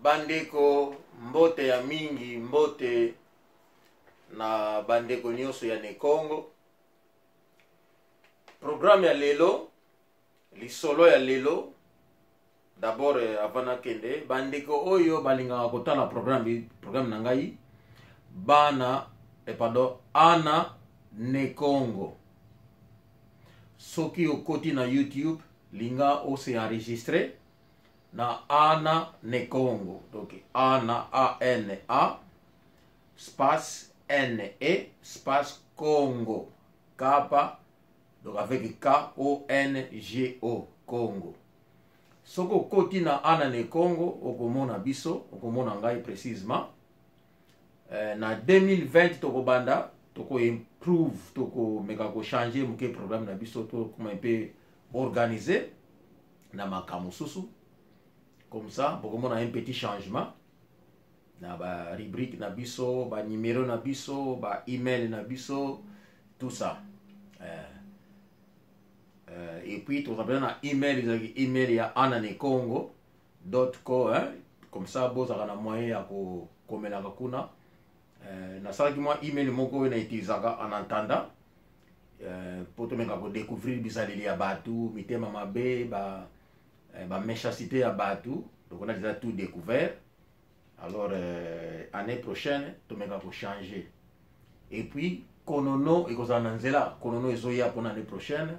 Bandeko, mbote ya mingi, mbote na bandeko nyonso ya Nekongo. Programme ya lelo, lisolo ya lelo, d'abord eh, avant nakende, bandeko oyo balingaka kotala programme, programme na ngai bana eh, pardon, ana Nekongo. Soki okoti na YouTube, linga ose enregistrer na Ana Nekongo. Donc Ana A N A space N E space Congo. Kapa donc avec K O N G O Congo. Soki okoti na Ana Nekongo okomona biso, okomona ngai précisément. Na 2020 tokobanda toko improve, tokomeka kochanger moke programme na biso, tokoma mpe organiser na makambo mosusu. Comme ça bokomona un petit changement na ba rubrique na biso, ba numéro na biso, ba email na biso, tout ça. Et puis toza mpenza na email, ezalaki email ya ananekongo co, hein? Comme ça bozalaka na moyen ya kokomelaka kuna. Nasalaki mwa email moko oyo na utilisaka en attendant, mpo tomeka kodécouvrir bizaleli ya bato, mitema mabe, ba baméchanceté ya bato. Donc on a déjà tout découvert. Alors année prochaine tomeka kochanger. Et puis konono ekozala na nzela, konono ezoya mpona année prochaine.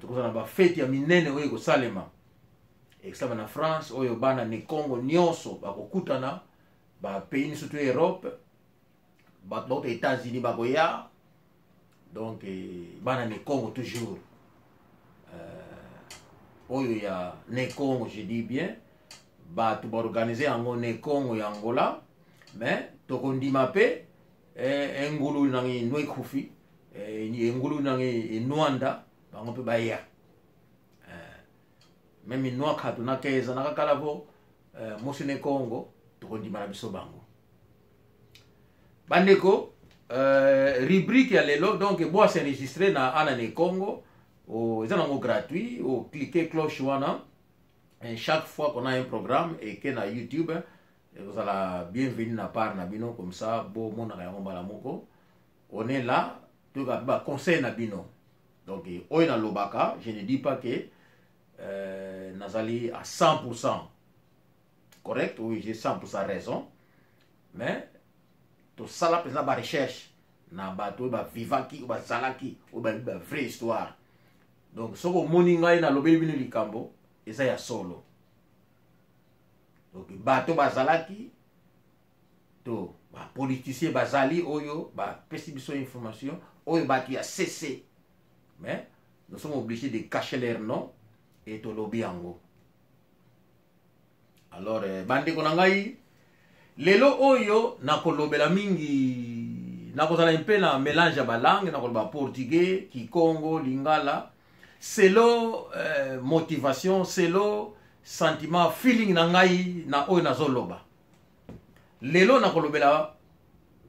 Tokozala na bafete ya minene oyo ekosalema, ekosalema na France, oyo bana Nekongo nyonso bakokutana, bapays nyonso to Europe, bato bauta États-Unis bakoya. Donc bana Nekongo toujours, oyo ya Nekongo, je dis bien, bato baorganize yango Nekongo ya Angola, mais tokondima mpe engulu nangi nwekufi, engulu nangi enwanda, bango mpe baya, meme nwakatu nakeza nakakala po mosi Nekongo, tokondima na biso bango. Bandeko, rubrique ya lelo, donc bo s'enregistrer na Ana Nekongo, eza nango gratuit. Oclique cloche wana, et chaque fois qu'on a un programme eke na YouTube, ekozala bienvenu na part na bino. Comme ça bomonaka yango mbala moko. On est là, toyoka mpe baconseil na bino. Donc oyo nalobaka, je ne dis pas que nazali à 100% correct, oui, j'ai 100% raison, mais tosala mpenza barecherche na bato oyo bavivaki, oyo bazalaki, oyo bayebi ba vraie histoire. Donc soki omoni ngai nalobeli bino likambo, eza ya solo. Donc bato bazalaki to bapoliticien bazali oyo bapesi biso information, oyo bato ya cc, mais nous sommes obligés de cacher leur nom et tolobi yango. Alors bandeko na ngai, lelo oyo nakolobela mingi, nakozala mpe na mélange ya balangue, nakoloba portugais, kikongo, lingala, selon motivation, selon sentiment, feeling na ngai na oyo nazoloba. Lelo nakolobela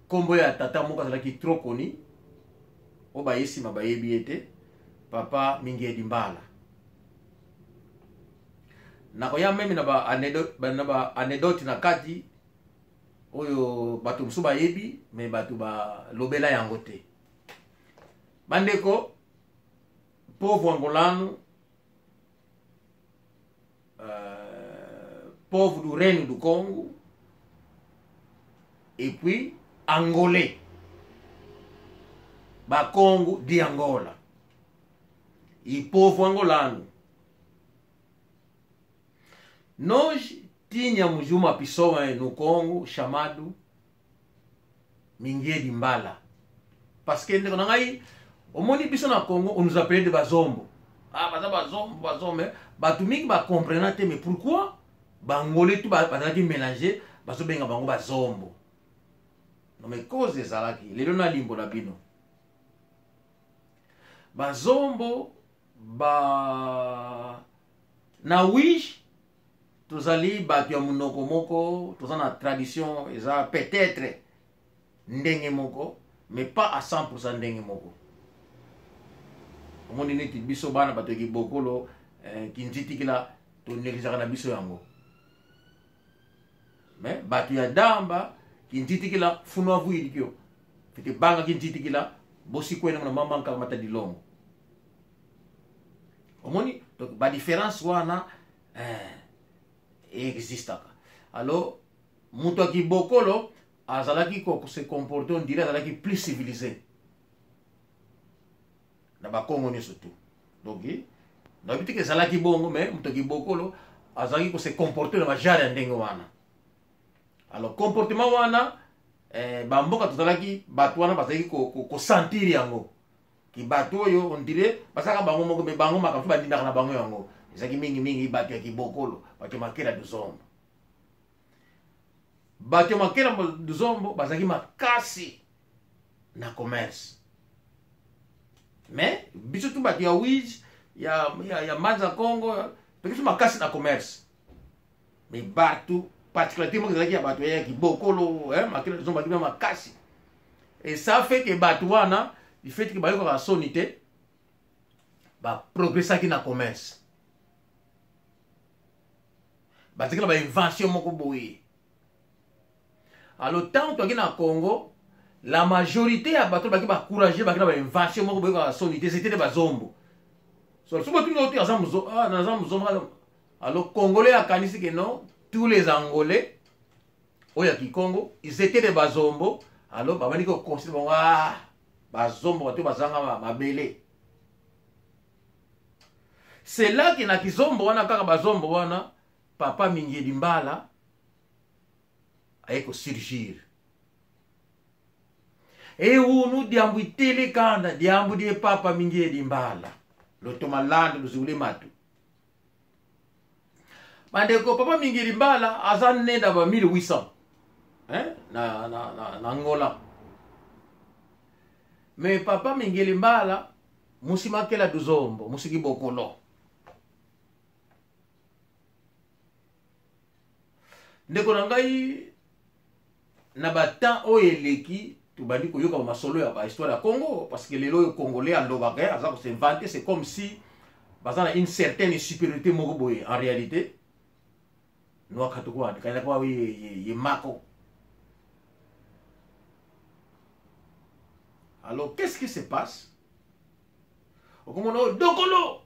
nkombo ya tata moko azalaki trop connu, oyo baye nsima bayebi ye te, papa Mingiedi Mbala. Nakoya meme na ba anecdote na kati oyo bato mosusu bayebi, me bato balobela yango te. Bandeko, povo angolano, povo do Reino do Congo et puis angolais, bakongo di Angola e povo angolano, nós tínhamos uma pessoa no Congo chamado Mingiedi Mbala. Parce que ndeko na ngai, omoni biso na Congo, on nous appelait de bazombo. Ah, baza bazombo, bazombo. Bato mingi bacomprena te, mais pourquoi bangolais tu bazalaki mélange, bazobenga bango bazombo? Non, mais cause ezalaki, lelo nalimbola bino. Bazombo ba na Uige, tozali bato ya monoko moko, toza na tradition eza peut-être ndenge moko, mais pas à 100% ndenge moko. Omoni neti biso bana bato ya kibokolo, kinzitikila, tonégligeaka na biso yango. Mais bato ya damba kintitikila funua vuilikio fete banga kintitikila bosikwena na mama nkaka mata dilongo omoni. Donc ba différence wana existaka. Alors moto ya kibokolo azalaki ko se comporter, on dirait azalaki plus civilisé na bakongo nyonso tu. Donc nayebi te ke ezalaki bongo, mais moto ya kibokolo azalaki ko se comporter na bajare ya ndenge wana. Alors comportement wana, bamboka tozalaki, bato wana bazalaki kosentir yango ki bato oyo on dirait basalaka bango moko, mais bango makambo bandindaka na bango yango ezalaki mingimingi bato ya kibokolo, bato ya makela duzombo. Bato ya makela duzombo bazalaki makasi na commerce, mais biso tu bato ya Uíge, ya Mbanza Congo, toki makasi na commerce, mais bato particularité moko ezalaki ya bato ya kibokolo, makela duzombo bazalaki makasi. Et ça fait que bato wana, du fait que bayokaka soni te, baprogressaki na commerce, bazalaki na bainvention moko boye. Alors ntango toyaki na Congo, la majorité ya bato baki bacourage, baki na bainvention moko boyokaka soni te, c'était nde bazombo. So so botuni oti aza mozombo. Alors Congolais akanisi ke non, tous les Angolais oyo ya kikongo, ils étaient des bazombo. Alors babandi koconsidérer bango, ah, bazombo, bato bazanga mabele. C'est là ke na kizombo wana kaka, bazombo wana, papa Mingiedi Mbala aye kosurgir. Ewunu diambu itele kanda diambu die papa Mingiedi Mbala lotomalanda luzikule matu. Bandeko, papa Mingiedi Mbala aza né na ba 1800, hein? Na Angola. Mais papa Mingiedi Mbala musimakela duzombo musiki bokolo. Ndeko na ngai, na batemps oyo eleki, tobandi koyoka masolo ya bahistoire ya Congo, parce que lelo oyo Congolais alobaka, aza kos'inventer, c'est comme si baza na une certaine supériorité moko boye. En réalité nwakatukwani kaina kwa ye mako. Alors qu'est-ce qui se passe? Okomona oyo dokolo,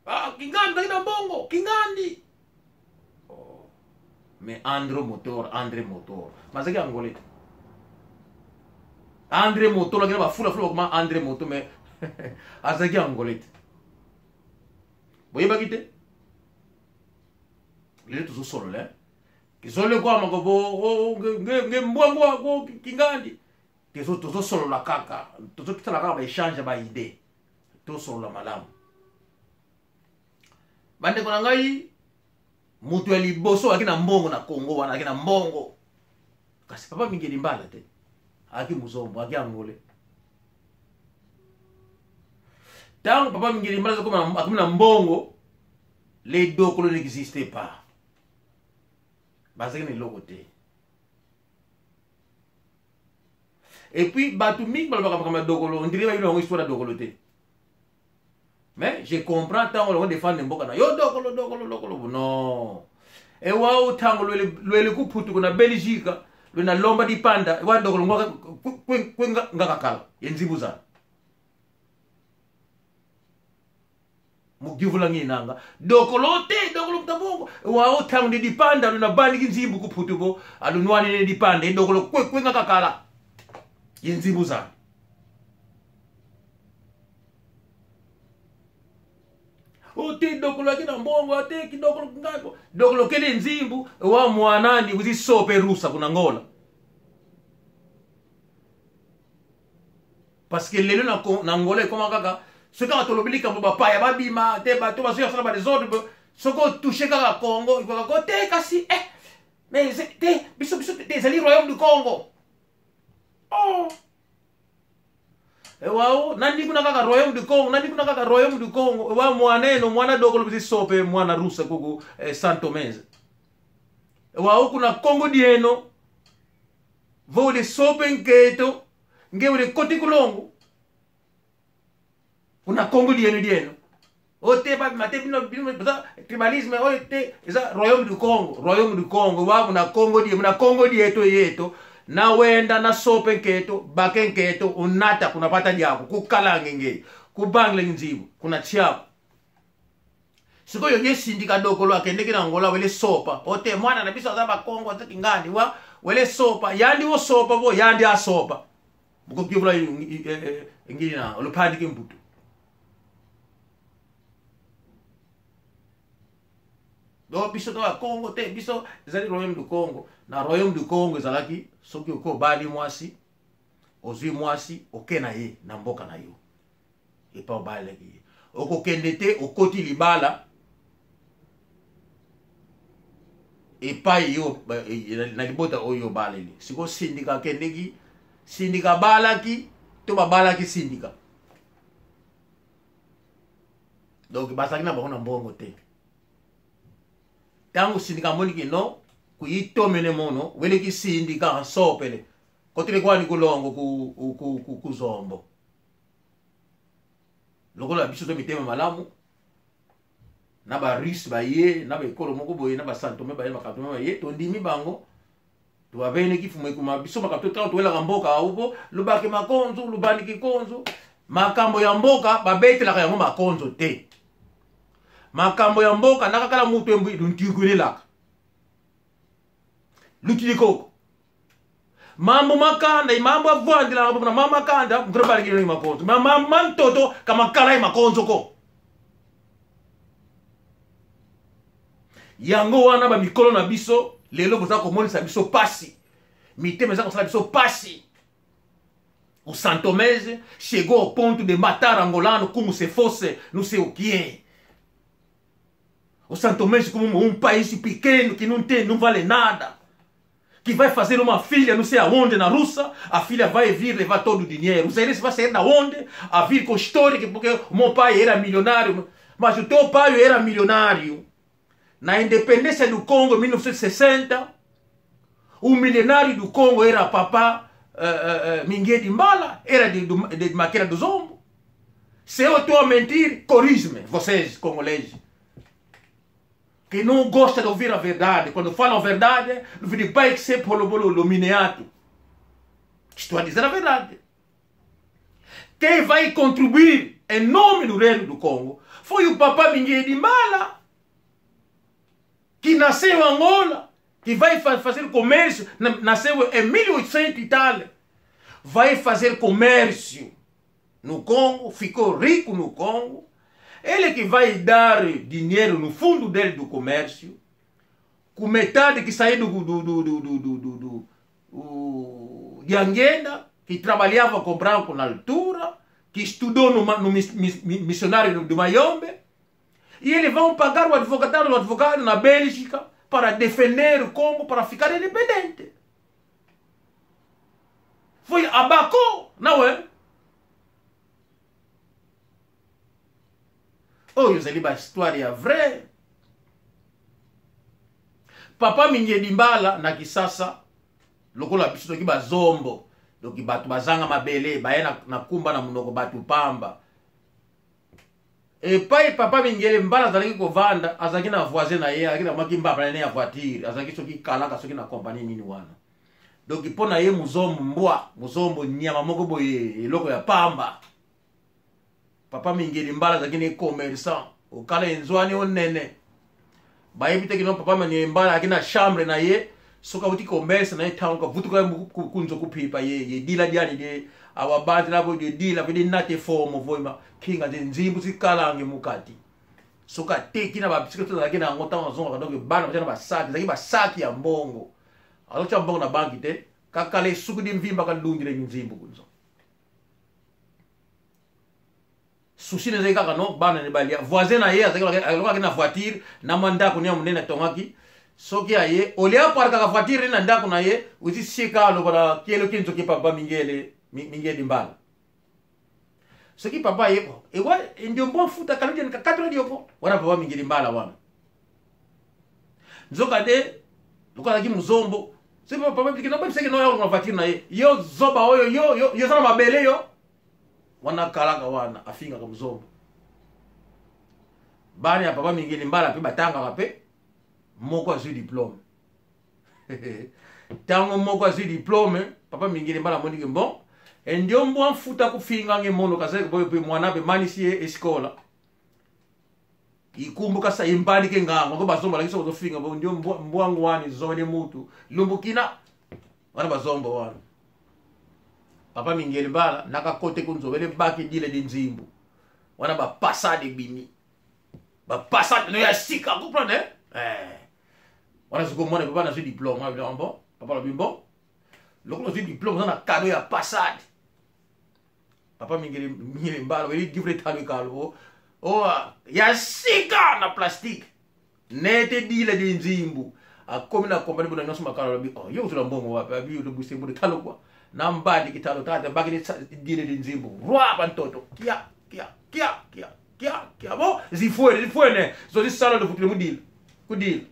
ah, Kingandi taki na mbongo Kingandi. Oh. Mais André Motor, André Motor mazaki Angolais te. André Motor akina bafulafula bakoma André Motor, mais azalaki Angolais te. Boyebaki te? Lelo tozosolola kizolekwamako bo nge mbwambwa Kingandi. Tozosolola kaka, tozosala kaka baéchange ya baidées, tosolola malamu. Bandeko na ngai, moto ya liboso ayaki na mbongo na Congo wana, ayaki na mbongo, kasi papa Mingeli Mbala te, ayaki mozombo, ayaki Angolais. Ntango papa Mingeli Mbala akomi na mbongo, les dokolo n'existait pas, bazalaki na eloko te. Et puis bato mingi balobaka makambo ya dokolo, on dirait bayebi bango histoire ya dokolo te. Mais je comprends, ntango longo défendre mboka na yo, dokolo, dokolo, dokolo, non. Ewa utango lwele kuphutuku na Belgique, lwena lomba dipanda ewa dokolo kwe ngakakala yenzibuzana mugivula nginanga dokolo te, dokolo mtabongo wa utango ndi dipanda lwena bandiki nzimbu kuphutuko alunwani ne dipanda edokolo kwe kwe ngakakala yenzibuzana. Oti dokolo aki na mbongo ate kidokolo ngako dokolo kele nzimbu wa mwanani uzisope rusa kuna Ngola, parce que lelo na Angola ekoma kaka soki kaka tolobi likambo, bapaya babima te, bato bazoya kosala badésordre. Soki otouche kaka Congo, ikokaka ko te, kasi mais te biso biso te, ezali royaume du Congo. Oh, ewawo nandi kuna kaka royaume du Congo, nandi kuna kaka royaume du Congo. Ewa mwana eno mwana dokolo bisi sope mwana rusa kuku Santomese. Ewawo kuna Congo dieno vole sope nketo ngewele koti kulongo kuna Congo dieno dieno. Oyo te babima te, bino bino boza tribalisme oyo te, eza royaume du Congo, royaume du Congo wa muna Congo die, muna Congo die to yeto na wenda na sope nketo bake nketo unata kuna pata diako kukalange ngei kubangle nzibu kuna chiako. Sikoyo ye sindika dokolo akendeki na Angola wele sopa ote mwana na biso aza bakongo aza kingani wa wele sopa yandi wo sopa bo yandi asopa bukokibula ngili na olupandi kimbutu. Donc biso to ya Congo te, biso ezali royaume du Congo. Na royaume du Congo ezalaki soki oko obali mwasi, ozwi mwasi oke na ye na mboka na yo epa obalelaki ye, okokende te okoti libala epai yo na libota oyo obaleli. Sikoyo sindika akendeki, sindika abalaki to babalaki sindika, donc bazalaki na bango na mbongo te. Ntango sindika amoniki no kuyitomene mono weleki sindika nsopele kotele kwani kulongo ku zombo lokola biso to mitema malamu na barusse baye na baekolo moko boye na basantome baye makatome baye tondimi bango tobabeneki fumu ekuma biso makambo ntango towelaka mboka aupo lubaki makonzo lubandiki konzo. Makambo ya mboka babetelaka yango makonzo te. Makambo ya mboka nakakala mutu embwi luntikulelaka lutilikoko mambo makanda mambo avwandelaka na mama makanda mutulabalikile makonzo mambo mantoto kamakala makonzo ko yango wana bamikolo na biso lelo boza komonisa biso pasi, mitema eza kosala biso pasi. O Santomese chegou ao ponto de matar angolano como se fosse não sei o que é. O Santomese como um país pequeno que não tem, não vale nada, que vai fazer uma filha não sei aonde na Rússia, a filha vai vir levar todo o dinheiro. O Zaire vai sair da onde? A vir com história, porque o meu pai era milionário. Mas o teu pai era milionário. Na independência do Congo, em 1960, o milionário do Congo era papá Mingue de Mbala, era de Maquera do Zombo. Se eu estou a mentir, corrige-me, vocês congoleses que não gosta de ouvir a verdade. Quando falam a verdade, não vem pai que se polo bolo lumineato. Estou a dizer a verdade. Quem vai contribuir em nome do reino do Congo foi o papá Mingue de Mbala, que nasceu em Angola, que vai fazer comércio, nasceu em 1800 e tal, vai fazer comércio no Congo, ficou rico no Congo. Ele que vai dar dinheiro no fundo dele do comércio, com metade que saiu de Anguenda, que trabalhava com branco na altura, que estudou no missionário do Mayombe, e eles vão pagar o advogado na Bélgica para defender o Congo, para ficar independente. Foi Abako, não é? Oyo ezali bahistoire ya vrai. Papa Mingeli Mbala na Kisasa, lokola biso toki bazombo, donc bato bazanga mabele baye na kumba na monoko bato pamba. Epai papa Mingele Mbala azalaki kovanda, azalaki na voisin na ye, azalaki na mwaki mbaba na ye ya voiture, azalaki soki kalaka soki na kompani nini wana. Donc mpo na ye muzombo mbwa, muzombo nyama moko boye, eloko ya pamba. Papa Mingeli Mbala azalaki ne commerçant okala enzwani onene bayebi te kino papa Mingeli Mbala azalaki na chambre na ye. Soki awuti commerce na ye, ntango kavutuka kunzo kuphipa ye yedila diani de awabantu labo yedila vele nate fomo voima kinga nze nzimbu zikalange mukati. Soki ateki na babisika tozalaki na yango ntango azongaka, donc bana batia na basaki, ezalaki basaki ya mbongo, azotya mbongo na banki te, kakala esuku di mvimba kalungile nzimbu kunzo. Souci na ezalaki kaka no bana ne balia. Voisin na ye azalaki na voiture na mwa ndako ne ya monene atongaki. Soki aye olia aparkaka voiture na ndako na ye, uti sika aloba na kielo kinzoki papa Mingele Mingeli Mbala. Soki papa ye ewa ndio mbo futa kaludi kakatula dioko wana papa Mingeli Mbala wana nzoka de lokola azalaki muzombo. Soki papa bikino babisaki no ya voiture na ye, yo zoba oyo, yo yo yo zala mabele yo wana kalaka wana afingaka muzombo. Bana ya papa Mingeli Mbala mpe batangaka mpe, moko azwi diplome. Ntango moko azwi diplome, papa Mingeli Mbala amoniki bon endio mbwa mfuta kufinga nge mono kazali boyo mpe mwana mpe manisi ye esikola ikumbu kasa imbali ke ngango ngo bazomba lakisa bazofinga bo ndio mbwangu wani zone mutu lumbukina wana bazombo wana. Papa Mingeli Mbala nakakote kunzobele baki dile di nzimbu wana ba passade bimi ba passade no ya sika, comprendre eh? Wana siko mwana papa nazwi diplôme wana bon papa lobi bon lokola ozwi diplôme oza na cadeau ya passade. Papa Mingeli Mingeli Mbala oyeli gifle talo ekalo o ya sika na plastique nete dile di nzimbu akomi na kompani bona nyonso makalo alobi oh yo ozula mbongo wapi abi olobuse mbude talo kwa na mbadi kitalo tata bakili dile di nzimbu roi bantoto kia kia kia kia kia kia bo zifuene zifuene zozisala luvutile mudila kudila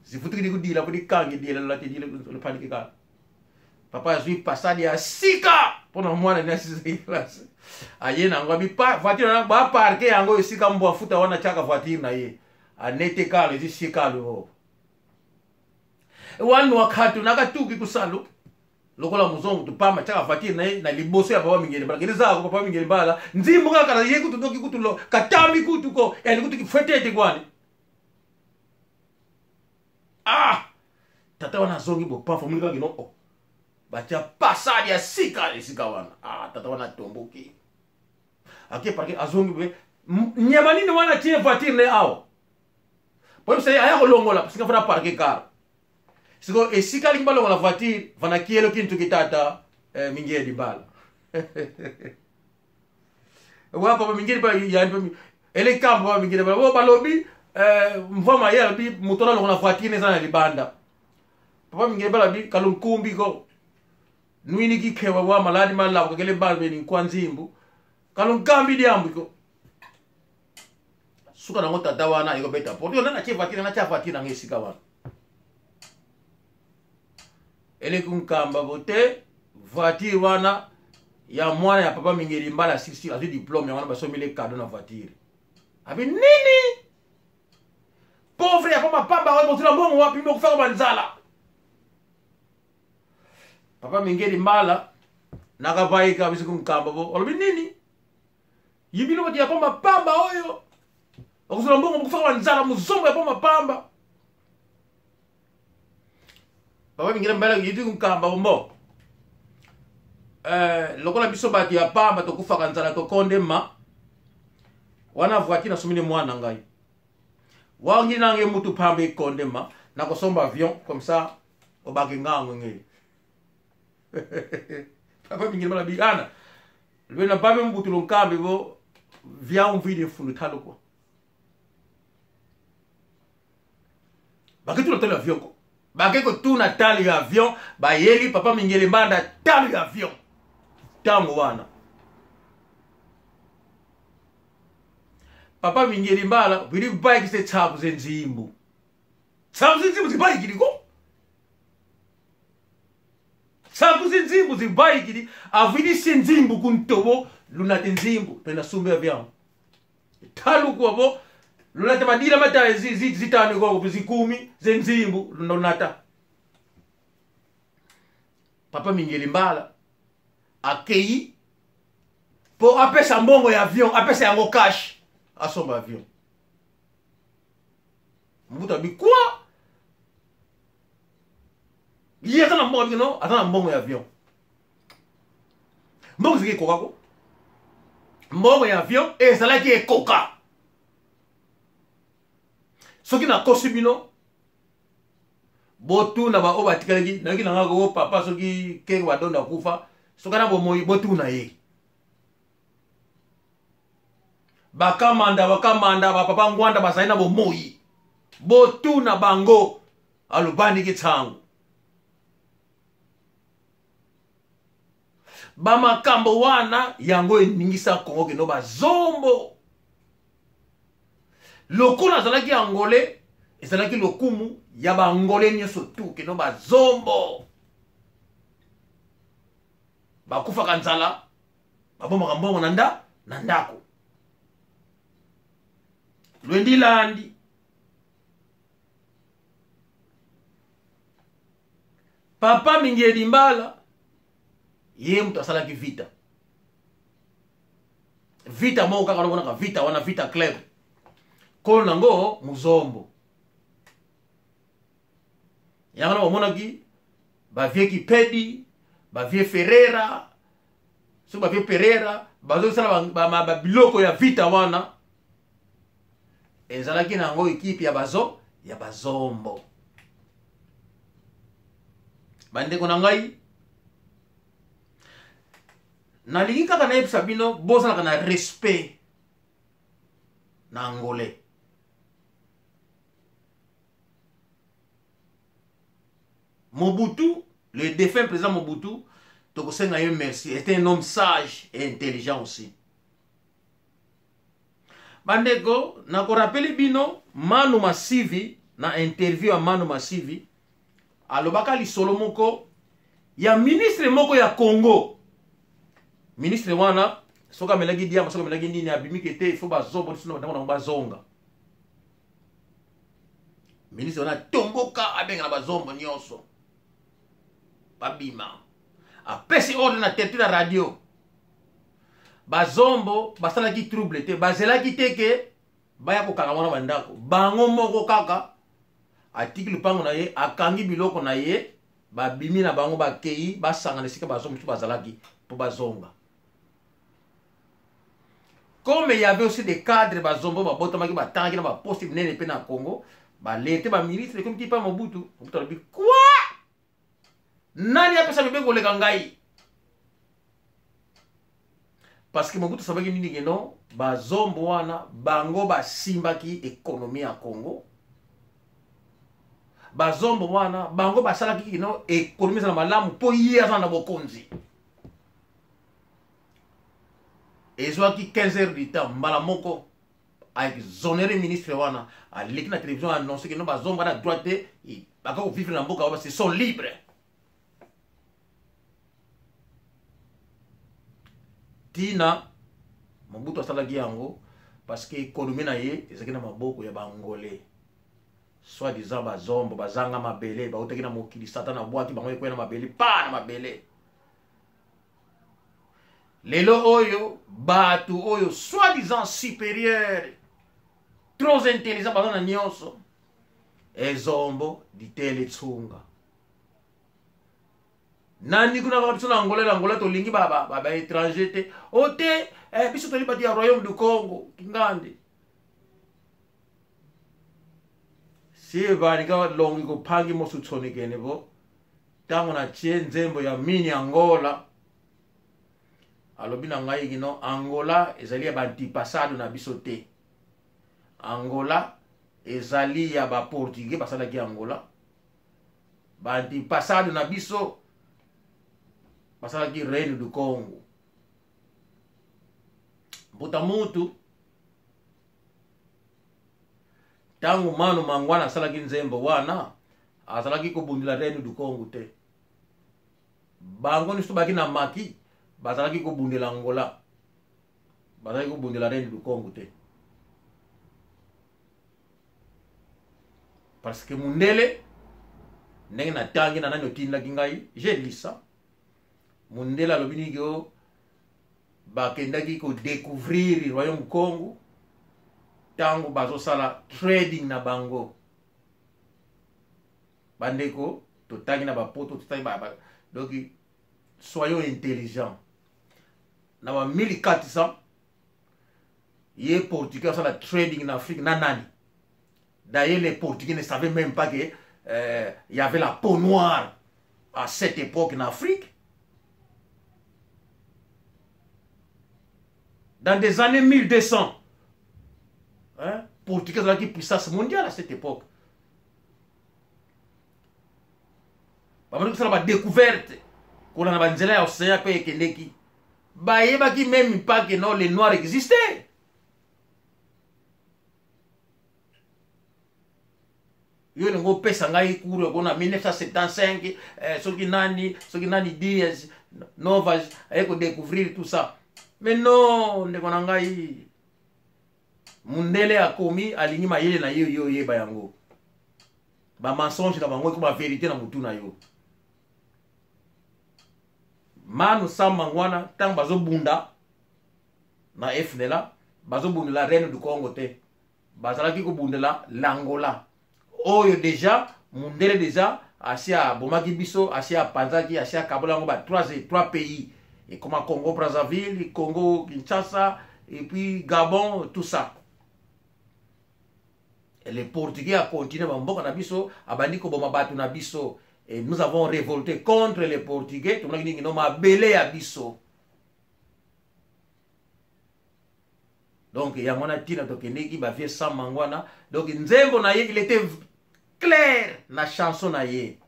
zivutikile kudila kudikangi dila lati dile lupandike kala. Papa azwi passade ya sika mpona mwana ni asisaki classe aye nango abi voiture na baparke yango esika mbwa futa wana tiaka voiture na ye anete kalo ezi sikalo wanu wakati nakatuki kusalu lokola muzongo tupama tiaka voiture na ye na liboso ya papa Mingeli Mbala kende zako papa Mingeli Mbala nzimbu kaka na ye kutu doki kutu lo katambi kutu ko yani kutu kifwetete kwani ah tata wana azongi bopafa omoni kaka kino oh batia passade ya sika esika wana ah tata wana atomboki ake parke azongi boye nyama nini wana tie voiture ne awa po yebisa ye aya kolongola sika fana parke car siko esika alingi balongola voiture vana kielo kintuki tata eh, Mingeli Mbala wa papa Mingeli ba ya ele kambo papa Mingeli ba balobi eh, mvama ye alobi moto na longola voiture eza na libanda. Papa Mingeli balobi kalunkumbi ko nwini kikhewa wa maladi malabu kakele balbe ni kwa nzimbu kalunkambi diambu ko suka nango tata wana ekobeta porte yo nana tie voiture na tia voiture nanga esika wana eleki nkamba bote voiture wana ya mwana ya papa Mingeli Mbala sisi azwi diplome yango wana basomeli cadeau na voiture abi nini pauvre ya papa pamba oyo bozula mbongo wapi bokufaka banzala. Papa Mingeli Mbala nakabayika biso kunkamba bo olobi nini yibino bati ya pamba pamba oyo okozula mbongo bokufaka banzala muzombo ya pamba pamba. Papa Mingeli Mbala yibi kunkamba bombo lokola biso bato ya pamba tokufaka nzala tokonde ma wana voiture nasomini mwana ngai wangi nange mutu pamba ekonde ma nakosomba avion comme ça obake ngango nge papa Mingeli Mbala bi ana lwena babe mbutu lonkambi bo vya umvile mfundu talo kwa baketuna talo avion ko bake kotuna talo ya avion bayeli papa Mingeli Mbanda talo ya avion ntango wana papa Mingeli Mbala bili bike se tsabu ze nzimbu tsabu ze nzimbu zibayikili ko tsabu ze nzimbu zibayikili avwilise nzimbu kuntobo lunate nzimbu pena sumbe avion talukuwa bo lunata madila mata zitano koko zikumi ze nzimbu lunata. Papa Mingeli Mbala akei po apesa mbongo ya avion apesa yango cash asomba avion. Mbuta bi quoi ye aza na mbongo abi no aza na mbongo ya avion mbongo ezalaki ekoka ko mbongo ya avion ezalaki ekoka soki nakosi bino botuna ba oyo batikalaki nayoki na nga ko papa soki keke badonda kufa soki na bomoi botuna ye bakamanda bakamanda bapapa ngwanda bazali na bomoi botuna bango alobandiki ntango bamakambo wana yango eningisa Kongo kino bazombo lokola azalaki angolais ezalaki lokumu ya baangolais nyonso tu kino bazombo bakufaka nzala babomaka mbongo na nda na ndako. Lwendilandi. Papa Mingiedi Mbala ye moto asalaki Vita. Vita moko kaka lomonaka Vita wana Vita Club. Kolo nango Muzombo. Yango na bamonaki ba vieux Kipedi, ba vieux Ferreira, soki ba vieux Pereira bazosala ba biloko ya Vita wana ezalaki na yango ekipe ya bazo ya bazombo. Bandeko na ngai, nalingi kaka nayebisa bino bozalaka na respect na Angolais. Mobutu, le défunt président Mobutu, tokosenga ye merci, était un homme sage et intelligent aussi. Bandeko, nakorapeli bino Manu Masivi na interview ya Manu Masivi alobaka lisolo moko ya ministre moko ya Congo. Ministre wana soki amelaki diamba, soki amelaki nini, abimiki te, il faut bazobo biso na bango bazonga. Ministre wana atomboka, abenga na bazombo nyonso babima, apesi ordre na tete na radio. Bazombo basalaki trouble te, bazelaki te ke baya kokanga wana bandako bango moko, kaka atiki lupango na ye, akangi biloko na ye, babimi na bango, bakei basangana esika bazombo mosusu bazalaki mpo bazonga. Comme il y avait aussi des cadres bazombo babotamaki, batangaki na baposte minene mpe na Congo, balete baministre ekomi ti pa Mobutu. Mobutu alobi quoi? Nani apesa bebe koleka ngai? Parce que Mobutu asabaki nini? Ke non, bazombo wana bango basimbaki économie ya Congo, bazombo wana bango basalaki kino économie ezala malamu mpo ye aza na bokonzi. Ezwaki 15 heures du temps, mbala moko aexonere ministre wana, aleki na télévision, annonce ke no, bazombo na droit te, baka kovivre na mboka wana, ce sont libres. Tina Mobutu asalaki yango parce que économie na ye ezalaki na maboko ya Bangolais, soit disant bazombo bazanga mabele, bautaki na mokili, Satan abwaki bango, ekwei na mabele pa na mabele. Lelo oyo bato oyo soit disant supérieur, trop intelligent, baza na nyonso, ezombo ditele tsunga nani kuna kaka biso na Angola. Na Angola tolingi baétranger te, o te biso tolingi bato ya royaume du Congo kingandi si banika longi kopangi mosu tsonikene bo. Ntango natie nzembo ya mini Angola, alobi na ngai kino Angola ezali ya baantipasado na biso te, Angola ezali ya baportugais basalaki Angola, baantipasado na biso basalaki Reine du Congo. Mbuta mutu, ntango Manu Mangwana asalaki nzembo wana, azalaki kobundela Reine du Congo te. Bango nyonso baki na maki bazalaki kobundela Angola, bazalaki kobundela Reine du Congo te, parce que mundele, ndenge natangi na nani otindaki ngai, j'ai lu ça, mundele alobi nini? O bakendaki kodécouvrir royaume Congo ntango bazosala trading na bango. Bandeko, totangi na bapoto, totangi donc soyons intelligents. Na ba 1400, ye Portugais asala trading na Afrique na nani? D'ailleurs, les Portugais ne savaient même pas que y avait la peau noire à cette époque en Afrique. Dans des années 1200, hein, Portugais azalaki puissance mondiale à cette époque. Babandi kosala badécouverte kolanda banzela ya océan mpe ekendeki, bayebaki même pas que non, les Noirs existaient. Yo olingi opesa ngai cours ekona 1975, soki nani, soki nani, Diaz Novas aye kodécouvrir tout ça. Mais non, ndeko na ngai, Mundele akomi alingi mayele na ye yo oyeba yango. Ba mensonge na bango ekoma verite na mutu na yo. Manu Sam Mangwana ntango bazobunda na FNLA, bazobundela Reine du Congo te, bazalaki kobundela l'Angola oyo deja mundele deja asi abomaki biso, asi apanzaki, asi akabola yango ba 3 pays ekoma Congo Brazzaville, Congo Kinshasa et puis Gabon, tout ça. Et les Portugais a continué ba mboka na biso, abandi koboma bato na biso, et nous avons révolté contre les Portugais. Tomonaki nini? No mabele ya biso. Donc yango wana ntina tokendeki bavie Sam Mangwana. Donc nzembo na ye, il était clair na chanson na ye,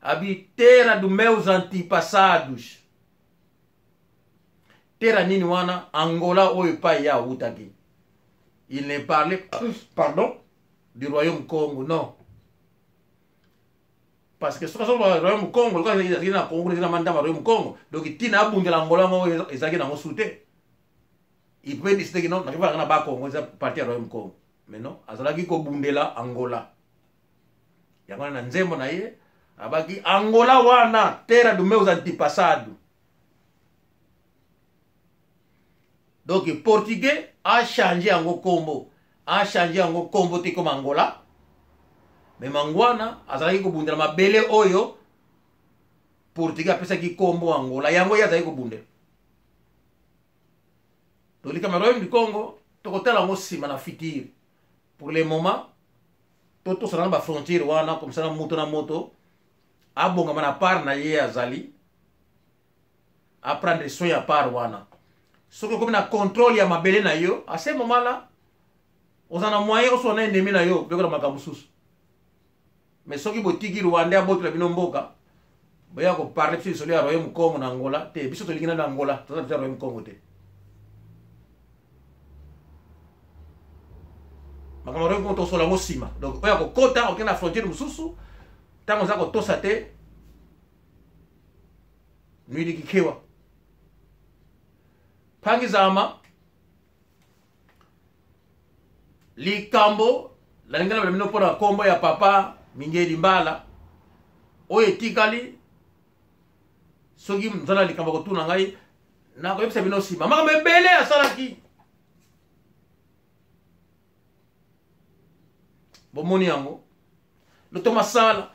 abi terra do meus antepassados. Terra nini wana? Angola oyo epai ye awutaki. Il ne parlait, pardon, du royaume Congo, non, parce que soki azoloba royaume Congo, lokola ezalaki na Congo, ezalaki na mandamba royaume Congo, donc ntina abundela Angola yango ezalaki nango su te. Il pouvait décider que non, nakifaka na ba Congo, eza partie ya royaume Congo, mais non, azalaki kobundela Angola. Yango wana na nzembo na ye abaki Angola wana terra do meus antepassados. Donc Portugais a changé yango kombo, a changé yango kombo te comme Angola, mais Mangwana azalaki kobundela mabele oyo Portugais apesaki kombo Angola, yango ye azalaki kobundela. Tolika royaume du Congo, tokotala yango nsima na futur. Pour le moment totosana na bafrontière wana, comme ça na moto na moto abongama na part na ye, azali aprendre soin ya part wana. Soki okomi na contrôle ya mabele na yo, à ce moment là oza na moyen osala na ennemi na yo bekola makambo mosusu. Mais soki botiki Rwandais abotola bino mboka, boya koparle biso lisolo ya royaume Congo na Angola te. Biso tolingi nano Angola, toza biso ya royaume Congo te. Makambo ya royaume Congo tosola yango nsima. Donc oyo akokota okende na frontière mosusu, ntango oza kotosa te, nwiliki kewa pangizama. Likambo nalingi naloba bino mpona nkombo ya papa Mingeli Mbala oyo etikali, soki moza na likambo kotuna ngai, nakoyebisa bino nsima. Makambo ebele asalaki, bomoni yango loto masala.